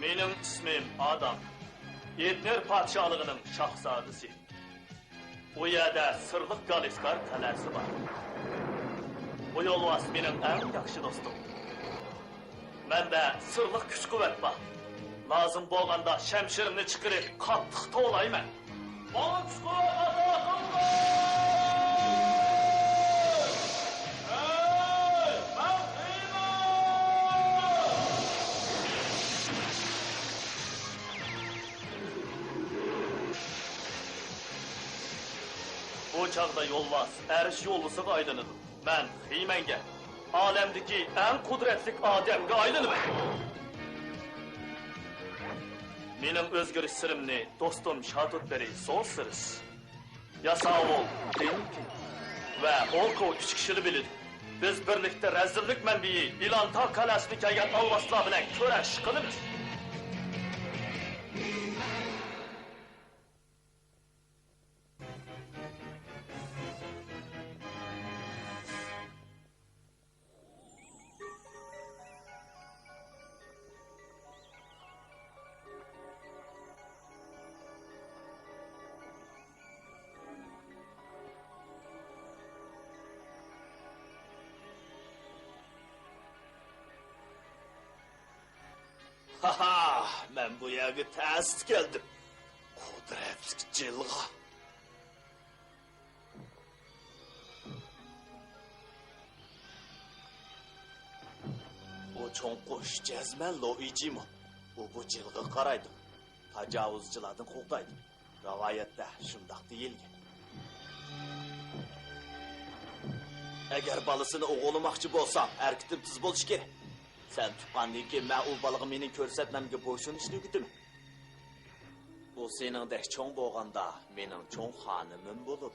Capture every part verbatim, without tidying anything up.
مېنىڭ ئىسمىم ئادام. ئېتنېر پادىشاھلىقىنىڭ شاھزادىسى. ئۇ يەردە سىرلىق گالىسكار قەلئەسى بار. بۇ يولۋاس مېنىڭ ئەڭ ياخشى دوستۇم. مەندە سىرلىق كۈچ-قۇۋۋەت بار. لازىم بولغاندا شەمشىرىمنى چىقىرىپ، قاتتىق توۋلايمەن. ماڭا كۈچ-قۇۋۋەت ئاتا قىلغىن! ھەي، مەن خېمەن! بۇ چاغدا يولۋاس ئەرش يولۋىسىغا ئايلىنىدۇ. مەن خېمەنگە، ئالەمدىكى ئەڭ قۇدرەتلىك ئادەمگە ئايلىنىمەن. مېنىڭ ئۆزگىرىش سىرىمنى دوستۇم شاتۇتبېرى سوسىرس، ياساۋۇل دېنكىن ۋە ئوكو ئۈچ كىشىلا بىلىدۇ. بىز بىرلىكتە رەزىللىك مەنبىيى ئىلانتا قەلئەسىدە كەلگەن ئالۋاستىلار بىلەن كۈرەش قىلىمىز. ھاھا، مەن بۇ يەرگە تەستە كەلدىم. قۇدرەتلىك جىلغا. بۇ چوڭ قۇش جەزمەن لوئىجىمۇ. ئۇ بۇ جىلغا قارايدۇ. تاجاۋۇزچىلاردىن قوغدايدۇ. رىۋايەتتە شۇنداق دېيىلگەن. ئەگەر بالىسىنى ئوغرىلىماقچى بولساڭ، ھەرىكىتىم تېز بولۇشى كېرەك. سەن تۇغقاندىن كېيىن مەن ئۇ بالىغا مېنىڭ كۆرسەتمەمگە بويسۇنۇشنى ئۆگىتىمەن. ئۇ سېنىڭدەك چوڭ بولغاندا، مېنىڭ چوڭ خانىمىم بولىدۇ.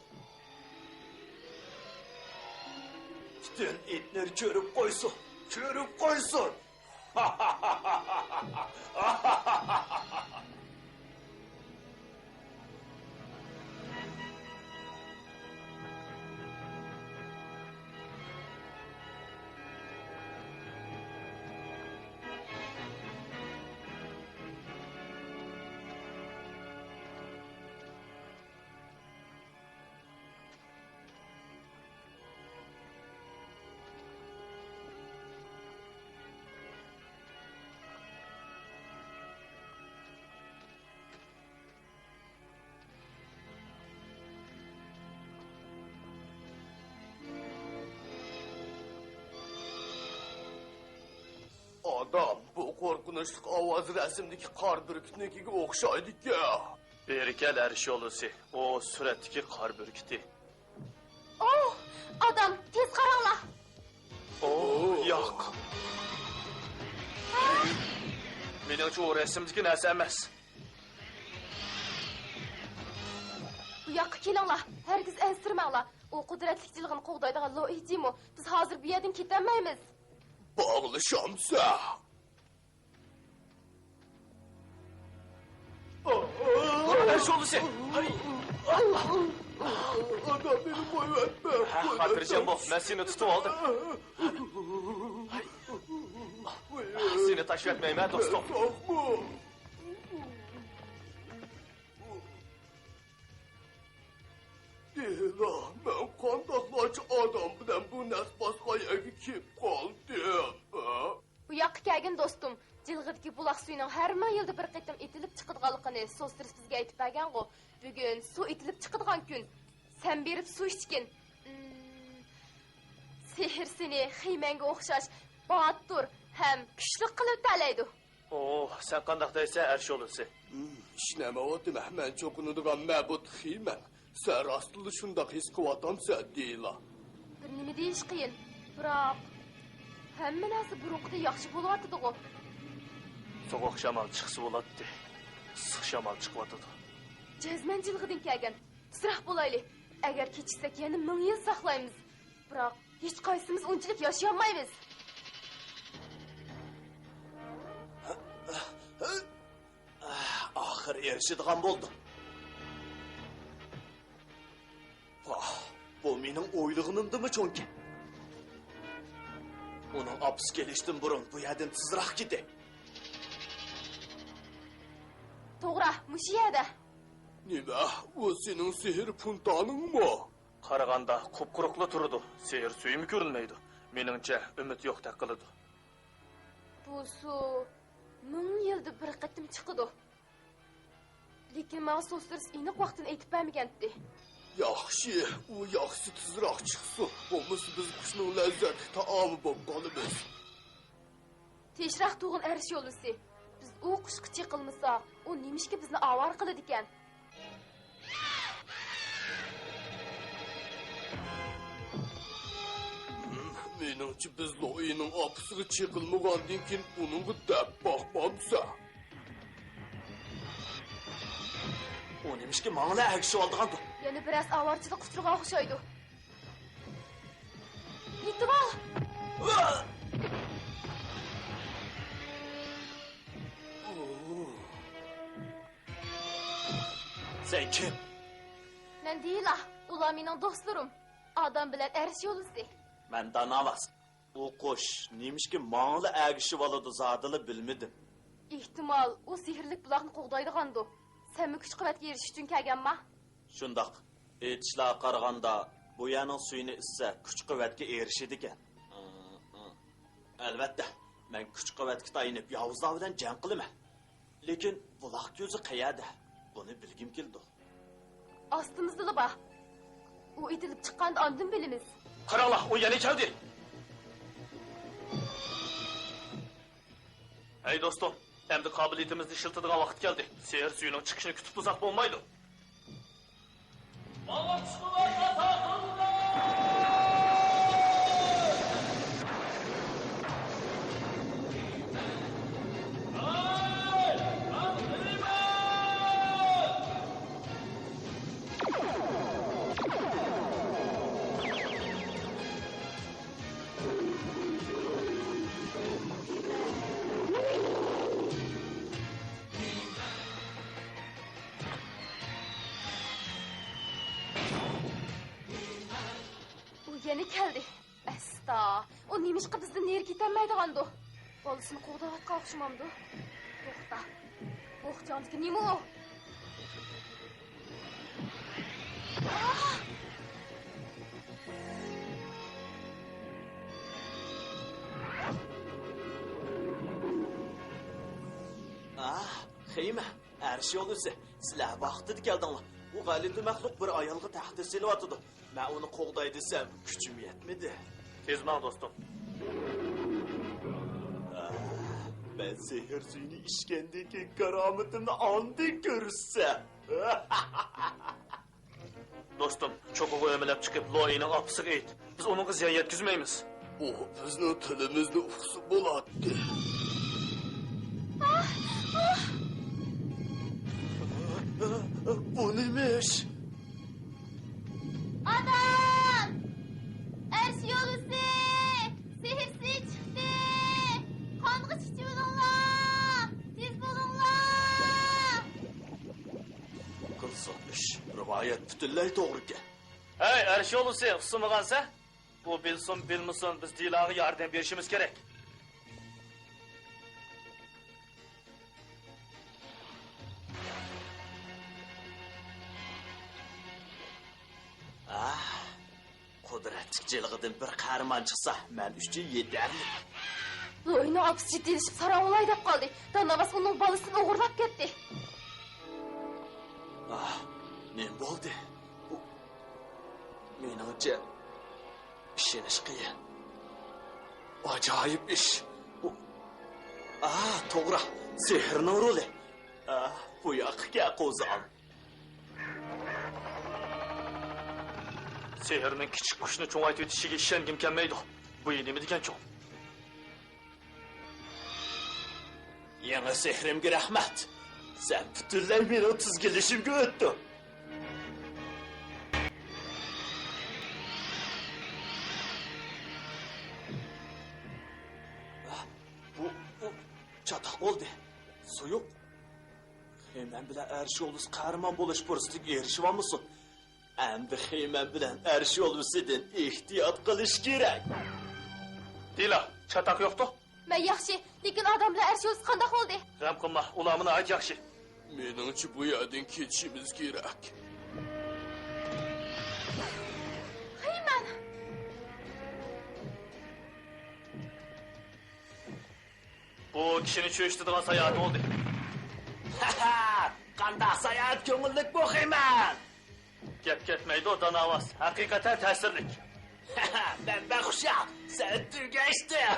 پۈتۈن ئېتنېر كۆرۈپ قويسۇن، كۆرۈپ قويسۇن! ئادام، بۇ قورقۇنچلۇق ئاۋاز رەسىمدىكى قارا بۈركۈتنىڭكىگە ئوخشايدىكەن. بېرىكەل، ئەرش يولۋىسى، ئۇ سۈرەتتىكى قارا بۈركۈتى. ئوھ، ئادام، تېز قاراڭلار! ئوھ، ياق. مېنىڭچە، ئۇ رەسىمدىكى نەرسە ئەمەس. بۇ ياققا كېلىڭلار، ھەرگىز ئەنسىرىمەڭلار. ئۇ قۇدرەتلىك جىلغىنى قوغدايدىغان لوئىجىمۇ. بىز ھازىر بۇ يەردىن كېتەلمەيمىز. باغلىشامسەن؟ ئەرش يولۋىسى! ئادام، مېنى قويۇۋەتمە! ھە، خاتىرجەم بول، مەن سېنى تۇتۇۋالدىم. سېنى تاشلىۋەتمەيمەن، دوستۇم. ساقمۇ؟ ئىلاھ، مەن قانداقلارچە ئادام بىلەن بۇ نەس باسقان يەرگە كېلىپ قالدىم؟ بۇ ياققا كەلگىن، دوستۇم. جىلغىدىكى بۇلاق سۈيىنىڭ ھەر مىڭ يىلدا بىر قېتىم ئېتىلىپ چىقىدىغانلىقىنى سوسىرس بىزگە ئېيتىپ بەرگەنغۇ. بۈگۈن سۇ ئېتىلىپ چىقىدىغان كۈن. سەن بېرىپ سۇ ئىچكىن. ئىم، سېھىر سېنى خىمەنگە ئوخشاش باتۇر ھەم كۈچلۈك قىلىۋېتەلەيدۇ. ئوھ، سەن قانداق دەيسەن، ئەرش يولۋىسى؟ ھىم، ئىشىنەلمەيۋاتىمەن، مەن چوقۇنىدىغان مەبۇد خىمەن. سەن راستتىنلا شۇنداق ھېس قىلىۋاتامسەن، دېيىلا؟ بىر نېمە دېيىش قىيىن، بىراق ھەممە نەرسە بۇرۇنقىدىن ياخشى بولۇۋاتىدىغۇ. سوغۇق شامال چىقسا بولاتتى، ئىسسىق شامال چىقىۋاتىدۇ. جەزمەن جىلغىدىن كەلگەن. ئىسراپ بولايلى. ئەگەر كېچىكسەك، يەنە مىڭ يىل ساقلايمىز. بىراق ھېچقايسىمىز ئۇنچىلىك ياشىيالمايمىز. ئاخىر ئېرىشىدىغان بولدۇم. ۋاھ، بۇ مېنىڭ ئويلىغىنىمدىنمۇ چوڭكەن. ئۇنىڭ ئاپىسى كېلىشتىن بۇرۇن بۇ يەردىن تېزراق كېتەي. توغرا، مۇشۇ يەردە. نېمە، ئۇ سېنىڭ سېھىر پونتانىڭمۇ؟ قارىغاندا قۇپقۇرۇقلا تۇرىدۇ، سېھىر سۈيىمۇ كۆرۈنمەيدۇ. مېنىڭچە، ئۈمىد يوقتەك قىلىدۇ. بۇ سۇ مىڭ يىلدا بىر قېتىم چىقىدۇ. لېكىن ماڭا سوسلىرىس ئېنىق ۋاقتىنى ئېيتىپ بەرمىگەنتى. ياخشى، ئۇ ياخشى تېزراق چىقسۇن، بولمىسا بىز قۇشنىڭ لەززەتلىك تائامى بولۇپ قالىمىز. تېزراق تۇغۇن ئەرش يولۋىسى. بىز ئۇ قۇشقا چېقىلمىساق، ئۇ نېمىشقا بىزنى ئاۋارە قىلىدىكەن؟ مېنىڭچە، بىز لوئىنىڭ ئاپىسىغا چېقىلمىغاندىن كېيىن ئۇنىڭغا دەپ باقمامسەن؟ ئۇ نېمىشقا ماڭىلا ئەگىشىۋالىدىغاندۇ؟ يەنە بىرەرسى ئاۋارىچىلىققا ئۇچرىغان ئوخشايدۇ. يېتىۋال! سەن كىم؟ مەن دېيلا، ئۇلار مېنىڭ دوستلىرىم. ئادام بىلەن ئەرش يولۋىسى. مەن داناۋاس. ئۇ قۇش نېمىشقا ماڭىلا ئەگىشىۋالىدۇ زادىلا بىلمىدىم. ئېھتىمال، ئۇ سېھىرلىك بۇلاقنى قوغدايدىغاندۇ. سەنمۇ كۈچ-قۇۋۋەتكە ئېرىشىش ئۈچۈن كەلگەنما؟ شۇنداق. ئېيتىشلارغا قارىغاندا، بۇ يەرنىڭ سۈيىنى ئىچسە، كۈچ-قۇۋۋەتكە ئېرىشىدىكەن. ئەلۋەتتە، مەن كۈچ-قۇۋۋەتكە تايىنىپ ياۋۇزلار بىلەن جەڭ قىلىمەن. لېكىن بۇلاق كۆزى قەيەردە؟ بۇنى بىلگۈم كېلىدۇ. ئاستىمىزدىلا بار. ئۇ ئېتىلىپ چىققاندا ئاندىن بىلىمىز. قاراڭلار، ئۇ يەنە كەلدى. ھەي دوستۇم، ئەمدى قابىلىيىتىمىزنى ئىشلىتىدىغان ۋاقىت كەلدى. سېھىر سۈيىنىڭ چىقىشىنى كۈتۈپ تۇرساق بولمايدۇ. ئۇ يەنە كەلدى. ئەستا، ئۇ نېمىشقا بىزدىن نېرى كېتەلمەيدىغاندۇ؟ بالىسىنى قوغداۋاتقان ئوخشىمامدۇ؟ توختا، بۇ ئوقچاڭدىكى نېمە ئۇ؟ ئاھ، خېمە، ئەرش يولۋىسى، سىلەر ۋاقتىدا كەلدىڭلار. بۇ غەلىتە مەخلۇق بىر ئايالغا تەھدىت سېلىۋاتىدۇ. مەن ئۇنى قوغداي دېسەم، كۈچۈم يەتمىدى. تېز ماڭ، دوستۇم. ئاھ، مەن سېھىر سۈيىنى ئىچكەندىن كېيىن كارامىتىمنى ئاندىن كۆرسەم. دوستۇم، چوققىغا ئۆمىلەپ چىقىپ، لوئىنىڭ ئاپىسىغا ئېيت. بىز ئۇنىڭغا زىيان يەتكۈزمەيمىز. ئۇ بىزنىڭ تىلىمىزنى ئۇقسا بولاتتى. بۇ نېمە ئىش؟ ئادام! ئەرش يولۋىسى! سېھىرسى چىقتى! قانغۇچ ئىچىۋېلىڭلار! تېز بولۇڭلار! قىلسۇن ئىش، رىۋايەت پۈتۈنلەي توغرىكەن. ھەي، ئەرش يولۋىسى، ئۇسسىمىغانسەن؟ ئۇ بىلسۇن، بىلمىسۇن، بىز دىلاغا ياردەم بېرىشىمىز كېرەك. ئاھ، قۇدرەتلىك جىلغىدىن بىر قەھرىمان چىقسا، مەن ئۈچۈن يېتەرلىك. لوئىنىڭ ئاپىسى جىددىيلىشىپ ساراڭ بولاي دەپ قالدى. داناۋاس ئۇنىڭ بالىسىنى ئوغرىلاپ كەتتى. ئاھ، نېمە بولدى؟ بۇ، مېنىڭچە، ئىشىنىش قىيىن. ئاجايىپ ئىش. بۇ، ئا، توغرا، سېھىرنىڭ رولى. ئا، بۇ ياققا كەل، قوزام. سېھىرنىڭ كىچىك قۇشنى چوڭايتىۋېتىشىگە ئىشەنگۈم كەلمەيدۇ. بۇ نېمە دېگەن چوڭ؟ يېڭى سېھرىمگە رەھمەت. سەن پۈتۈنلەي مېنىڭ تىزگىنلىشىمگە ئۆتتۈڭ. بۇ، بۇ چاتاق بولدى. سۇيۇق. خېمەن بىلەن ئەرش يولۋىسى قەھرىمان بولۇش پۇرسىتىگە ئېرىشىۋالمىسۇن. ئەمدى خېمەن بىلەن ئەرش يولۋىسىدىن ئېھتىيات قىلىش كېرەك. دىلا، چاتاق يوقتۇ؟ مەن ياخشى، لېكىن ئادەم بىلەن ئەرش يولۋىسى قانداق بولدى؟ غەم قىلما، ئۇلارمۇ ناھايىتى ياخشى. مېنىڭچە، بۇ يەردىن كېتىشىمىز كېرەك. خېيمەن! بۇ كىشىنى چۆچۈتىدىغان ساياھەت بولدى. قانداق ساياھەت كۆڭۈللۈك بۇ خېيمەن؟ گەپ كەتمەيدۇ، داناۋاس. ھەقىقەتەن تەسىرلىك. مەن بەخۇشياق، سەن تۈگەشتىڭ.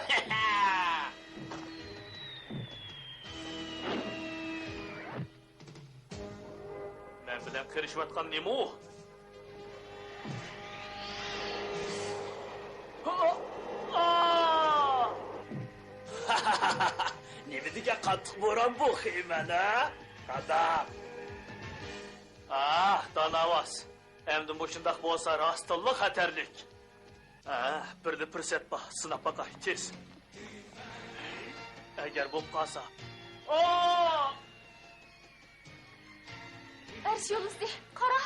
مەن بىلەن قېرىشىۋاتقان نېمە ئۇ؟ نېمە دېگەن قاتتىق بوران بۇ خېيمەن ھە؟ قادام. ئاھ، داناۋاس. ئەمدى مۇشۇنداق بولسا راستتىنلا خەتەرلىك. ھە، بىردە پۇرسەت بار، سىناپ باقاي، تېز. ئەگەر بولۇپ قالسا. ئاھ! ئەرش يولۋىسى، قارا!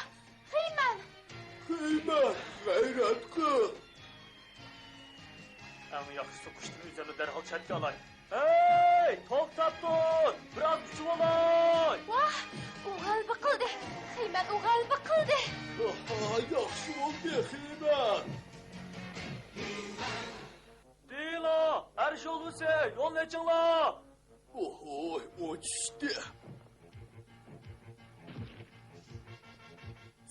خېيمەن! خېيمەن، غەيرەت قىل! ئەڭ ياخشىسى قۇشتىن ئۆزۈمنى دەرھال چەتكە ئالاي. ھەي، توختاپ تۇر! بىراز كۈچۈۋالاي! ۋاھ! ئۇ غەلىبە قىلدى! خېيمەن، ئۇ غەلىبە قىلدى! ئاھا، ياخشى بولدى، خېيمەن! دېيىلا، ئەرش يولۋىسى، يولنى ئېچىڭلار! ئوھوي، ئۇ چۈشتى!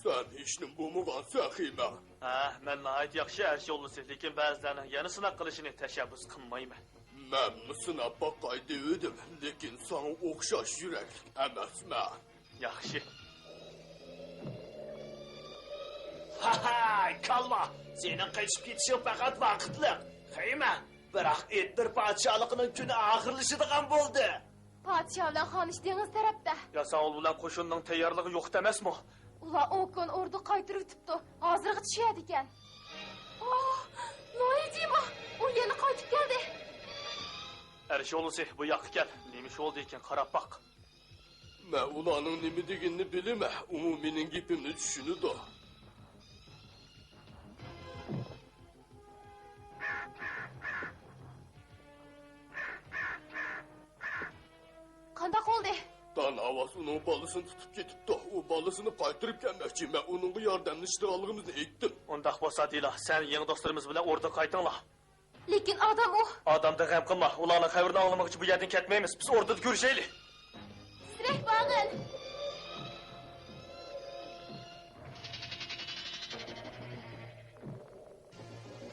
سەن ھېچنېمە بولمىغانسەن، خېيمەن. ھە، مەن ناھايىتى ياخشى ئەرش يولۋىسى، لېكىن بەزىلەرنىڭ يەنە سىناق قىلىشىنى تەشەببۇس قىلمايمەن. مەنمۇ سىناپ باقاي دېۋىدىم، لېكىن ساڭا ئوخشاش يۈرەكلىك ئەمەسمەن. ياخشى. ھاھاي، كاللا! سېنىڭ قېچىپ كېتىشىڭ پەقەت ۋاقىتلىق. خېيمەن، بىراق ئېتنىر پادىشاھلىقىنىڭ كۈنى ئاخىرلىشىدىغان بولدى. پادىشاھ بىلەن خانىش دېڭىز تەرەپتە. ياساۋۇل بىلەن قوشۇننىڭ تەييارلىقى يوق ئەمەسمۇ؟ ئۇلار ئوكونى ئوردا قايتۇرۇۋېتىپتۇ. ھازىرغىچە شۇ يەردىكەن. ئوھ، نويجىما! ئۇ يەنە قايتىپ كەلدى. ئەرش يولۋىسى، بۇ ياققا كەل. نېمە ئىش بولدى ئىكەن، قاراپ باق. مەن ئۇلارنىڭ نېمە دېگىنىنى بىلىمەن، ئۇمۇ مېنىڭ گېپىمنى چۈشىنىدۇ. قانداق بولدى؟ داناۋاس ئۇنىڭ بالىسىنى تۇتۇپ كېتىپتۇ. ئۇ بالىسىنى قايتۇرۇپ كەلمەكچى. مەن ئۇنىڭغا ياردەملىشىدىغانلىقىمىزنى ئېيتتىم. ئۇنداق بولسا، دېيىلا، سەن يېڭى دوستلىرىمىز بىلەن ئوردىغا قايتىڭلار. لېكىن ئادام ئۇ. ئادامدىن غەم قىلما، ئۇلارنىڭ خەۋىرىنى ئاڭلىمىغۇچە بۇ يەردىن كەتمەيمىز. بىز ئوردىدا كۆرۈشەيلى. تېزرەك بارغىن.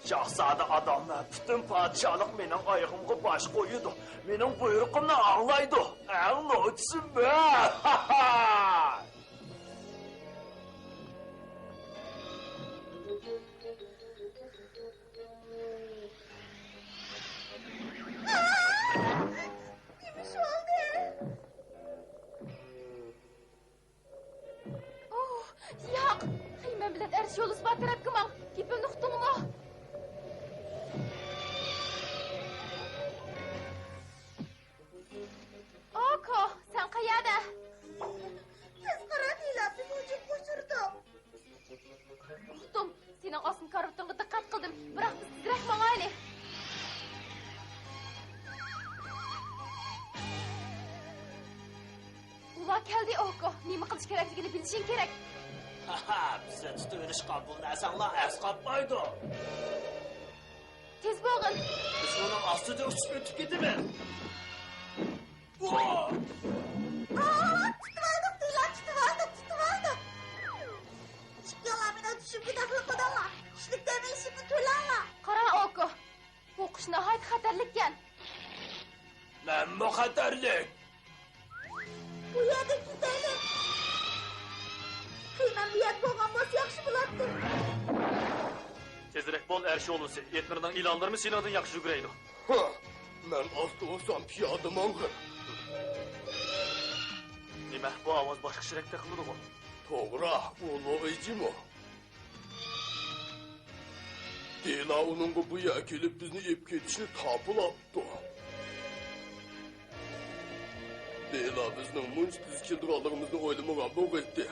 شاھزادە ئاداملار، پۈتۈن پادىشاھلىق مېنىڭ ئايىغىمغا باش قويىدۇ، مېنىڭ بۇيرۇقۇمنى ئاڭلايدۇ. ئەڭ نوچىسى مەن! نېمە ئىش بولدى؟ ئوھ، ياق! خېيمەن بىلەن ئەرش يولۋىسى بار تەرەپكە ماڭ! گېپىمنى ئۇقتۇڭمۇ؟ ئوكو، سەن قەيەردە؟ تېز قارا، دېيىلا، بىز ھۇجۇمغا ئۇچرىدۇق. ئۇقتۇم، سېنىڭ ئاسما كارىۋىتىڭغا دىققەت قىلدىم، بىراق بىز تېزرەك ماڭايلى. ئۇلار كەلدى، ئوكو. نېمە قىلىش كېرەكلىكىنى بىلىشىڭ كېرەك. ھاھا، بىزنى تۇتۇۋېلىشقا بۇ نەرسەڭلار ئەسقاتمايدۇ. تېز بولغىن. بىز ئۇنىڭ ئاستىدا ئۇچۇپ ئۆتۈپ كېتىمىز. تۇتۇۋالدۇق، دېيىلا، تۇتۇۋالدۇق، تۇتۇۋالدۇق. ئىككىڭلار مېنىڭ چۈشۈمگە دەخلى قىلدىڭلار. كىشىلىك دەم ئېلىشىمنى تۆلەڭلار. قارا، ئوكو. بۇ قۇش ناھايىتى خەتەرلىككەن. مەنمۇ خەتەرلىك. بۇ يەردىن كېتەيلى. خېيمەن بۇ يەردە بولغان بولسا ياخشى بولاتتى. تېزرەك بول، ئەرش يولۋىسى. ئېتنىرنىڭ ئىلانلىرىمۇ سېنىڭدىن ياخشى يۈگۈرەيدۇ. ھە، مەن ئاستا بولسام پىيادە ماڭغىن. نېمە، بۇ ئاۋاز باشقا كىشىدەك قىلىدىغۇ؟ توغرا، ئۇ لوئىجىمۇ؟ دېيىلا ئۇنىڭغا بۇ يەرگە كېلىپ بىزنى ئېلىپ كېتىشنى تاپىلاپتۇ. دېيىلا بىزنىڭ مۇنچە تېز كېلىدىغانلىقىمىزنى ئويلىمىغان بولغىيتتى.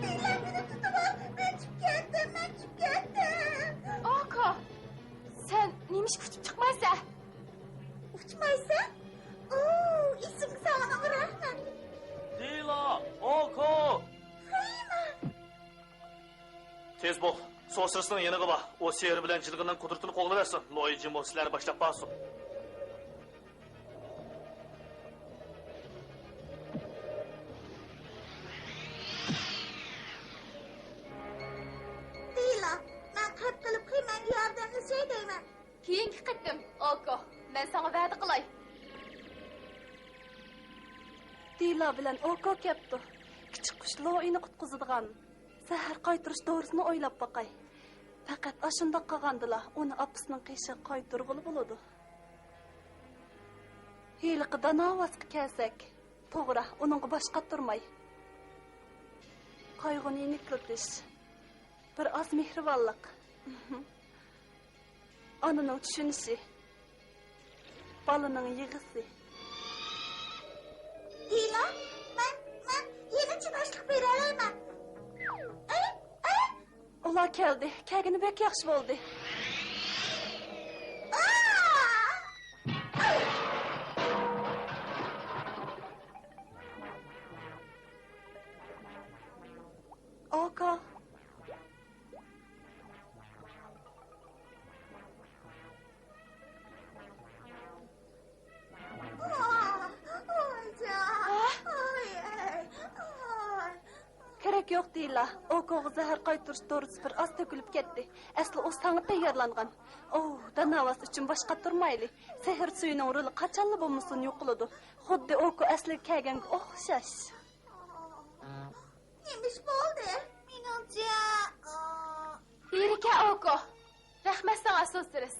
دېيىلا مېنى تۇتۇۋال، مەن چۈشۈپ كەتتىم، مەن چۈشۈپ كەتتىم. ئاكا، سەن نېمىشقا ئۇچۇپ چىقماي ئۇچمايسەن؟ ئۇچمايسەن؟ ئۇ، ئېسىمگە سالغىنىڭغا رەھمەت. دىلا، ئوكو! خېيمەن! تېز بول، سوسرىسنىڭ يېنىغا بار. ئۇ سېھىر بىلەن جىلغىنىڭ قۇدرىتىنى قوللىنىۋەتسۇن. لويى جىمو سىلەرنى باشلاپ بارسۇن. دىلا، مەن قەپ قىلىپ خېيمەنگە ياردەملىشەي دەيمەن. كېيىنكى قېتىم، ئوكو، مەن ساڭا ۋەدە قىلاي. دىلا بىلەن ئوكو كەپتۇ. كىچىك قۇش لوئىنى قۇتقۇزىدىغان زەھەر قايتۇرۇش دورىسىنى ئويلاپ باقاي. پەقەت ئاشۇنداق قىلغاندىلا ئۇنى ئاپىسىنىڭ قېشىغا قايتۇرغىلى بولىدۇ. ھېلىقى داناۋاسقا كەلسەك، توغرا، ئۇنىڭغا باش قاتۇرماي، قايغۇنى يېنىكلىتىش، بىر ئاز مېھرىبانلىق. ئانىنىڭ چۈشىنىشى، بالىنىڭ يىغىسى. دىلا، مەن، مەن يەنە چىداشلىق بېرەلەيمەن. ئەي، ئەي! ئۇلار كەلدى. كەلگىنى بەك ياخشى بولدى. ئا! ئوكا. كېرەك يوق دېيىلا. ئوكوغا زەھەر قايتۇرۇش دورىسى بىر ئاز تۆكۈلۈپ كەتتى. ئەسلى ئۇ ساڭا تەييارلانغان. ئوۋ، داناۋاس ئۈچۈن باش قاتۇرمايلى. سېھىر سۈيىنىڭ رولى قاچانلا بولمىسۇن يوقىلىدۇ. خۇددى ئوكو ئەسلىگە كەلگەنگە ئوخشاش. نېمە ئىش بولدى؟ مېنىڭچە، ئا، ھېرىكە ئوكو. رەھمەت ساڭا، سوسىرىس.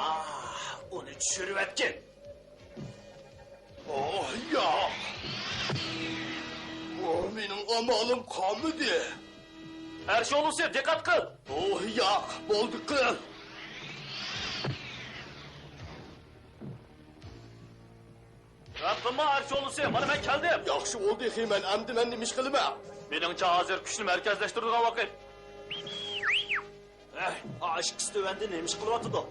ئاھ، ئۇنى چۈشۈرۈۋەتكىن. ئوھ، ياق. ئوھ، مېنىڭ ئامالىم قالمىدى. ئەرش ئۇلۇسى، دىققەت قىل! ئوھ، ياق، بولدى، قىل. رەھمەت قىلما، ئەرش ئۇلۇسى، مانا مەن كەلدىم. ياخشى بولدى، خېمەن، ئەمدى مەن نېمە ئىش قىلىمەن؟ مېنىڭچە، ھازىر كۈچنى مەركەزلەشتۈرىدىغان ۋاقىت. ھەي، ئاشىكىسى تۆۋەندە نېمە ئىش قىلىۋاتىدۇ؟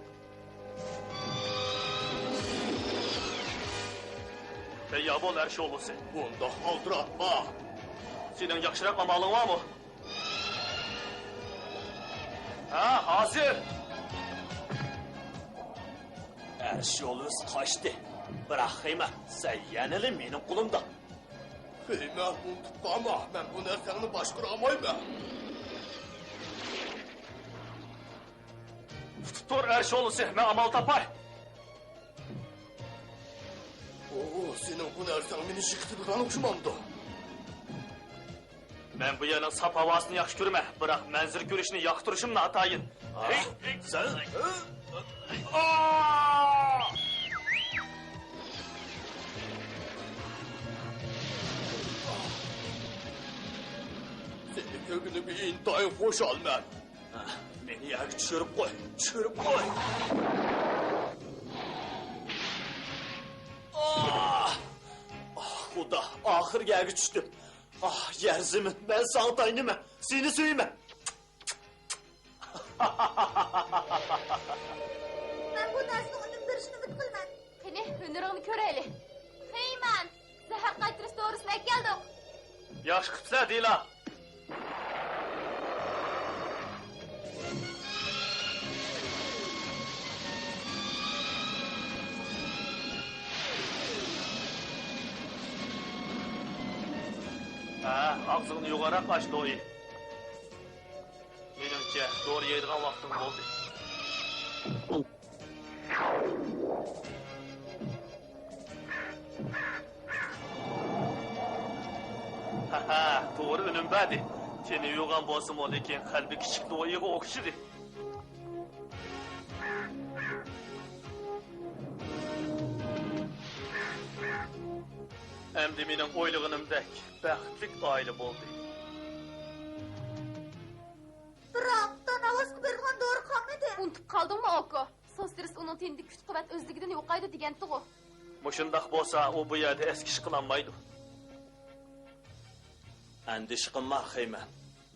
تەييار بول، ئەرش ئۇلۇسى. بۇنداق ئالدىراتما. سېنىڭ ياخشىراق ئامالىڭ بارمۇ؟ ھە، ھازىر! ئەرش ئۇلۇسى قاچتى. بىراق، خېمەن، سەن يەنىلا مېنىڭ قولۇمدا. خېمەن، ئۇنتۇپ قالما، مەن بۇ نەرسەڭنى باشقۇرالمايمەن. تۇتۇپ تۇر، ئەرش ئۇلۇسى، مەن ئامال تاپاي. ئوھ، سېنىڭ بۇ نەرسەڭ مېنى يىقىتىدىغان ئوخشىمامدۇ؟ مەن بۇ يەرنىڭ ساپ ھاۋاسىنى ياخشى كۆرىمەن، بىراق مەنزىرە كۆرۈشنى ياقتۇرۇشۇم ناتايىن. ئاھ، سەن، ئاھ! سېنى كۆرگىنىمگە ئىنتايىن خۇشالمەن. مېنى يەرگە چۈشۈرۈپ قوي، چۈشۈرۈپ قوي. ئاھ! ئاھ، خۇدا، ئاخىرى يەرگە چۈشتۈم. ئاھ، يەر زېمىن، مەن ساڭا تايىنىمەن، سېنى سۆيىمەن. مەن بۇ نەرسىنىڭ ئۈنۈم بېرىشىنى ئۈمىد قىلىمەن. قېنى، ھۈنىرىڭنى كۆرەيلى. خېيمەن، زەھەر قايتۇرۇش دورىسىنى ئەكەلدۇق. ياخشى قىپسىلەر، دېيىلا. ھە، ئاغزىڭنى يوغانراق ئاچ، لويى. مېنىڭچە، دورا يەيدىغان ۋاقتىڭ بولدى. ھەھە، توغرا ئۈنۈم بەردى. تېنى يوغان بولسىمۇ، لېكىن قەلبى كىچىك لويىغا ئوخشىدى. ئەمدى مېنىڭ ئويلىغىنىمدەك بەختلىك ئائىلە بولدى. بىراق، داناۋاسقا بېرىدىغان دورا قالمىدى. ئۇنتۇپ قالدىڭمۇ، ئوكو؟ سوسىرىس ئۇنىڭ تېنىدىكى كۈچ-قۇۋۋەت ئۆزلۈكىدىن يوقايدۇ دېگەنتىغۇ. مۇشۇنداق بولسا، ئۇ بۇ يەردە ئەسكى ئىش قىلالمايدۇ. ئەندىشە قىلما، خېيمەن.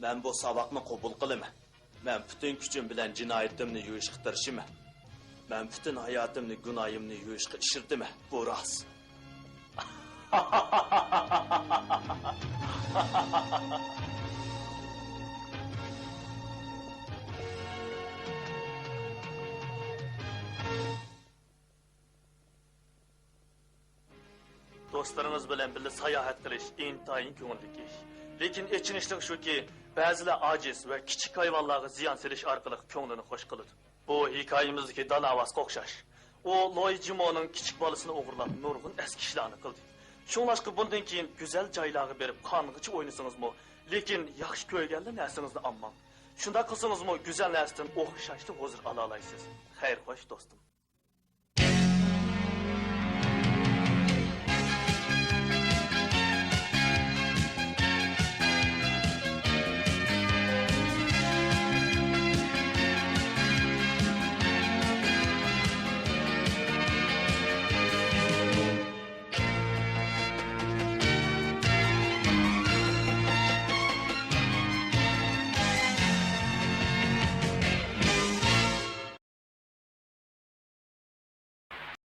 مەن بۇ ساۋاقنى قوبۇل قىلىمەن. مەن پۈتۈن كۈچۈم بىلەن جىنايىتىمنى يۇيۇشقا تىرىشىمەن. مەن پۈتۈن ھاياتىمنى گۇناھىمنى يۇيۇشقا ئىشلىتىمەن. بۇ راست. دوستلىرىڭىز بىلەن بىللە ساياھەت قىلىش ئىنتايىن كۆڭۈللۈك ئىش. لېكىن ئېچىنىشلىق شۇكى، بەزىلەر ئاجىز ۋە كىچىك ھايۋانلارغا زىيان سېلىش ئارقىلىق كۆڭلىنى خوش قىلىدۇ. بۇ ھېكايىمىزدىكى داناۋاسقا ئوخشاش. ئۇ لوي جىمونىڭ كىچىك بالىسىنى ئوغرىلاپ، نۇرغۇن ئەسكى ئىشلارنى قىلدى. شۇڭلاشقا بۇندىن كېيىن گۈزەل جايلارغا بېرىپ قانغىچە ئوينىسىڭىزمۇ، لېكىن ياخشى كۆرگەنلا نەرسىڭىزنى ئالماڭ. شۇنداق قىلسىڭىزمۇ گۈزەل نەرسىدىن ئوخشاشلا ھۇزۇر ئالالايسىز. خەير خوش، دوستۇم.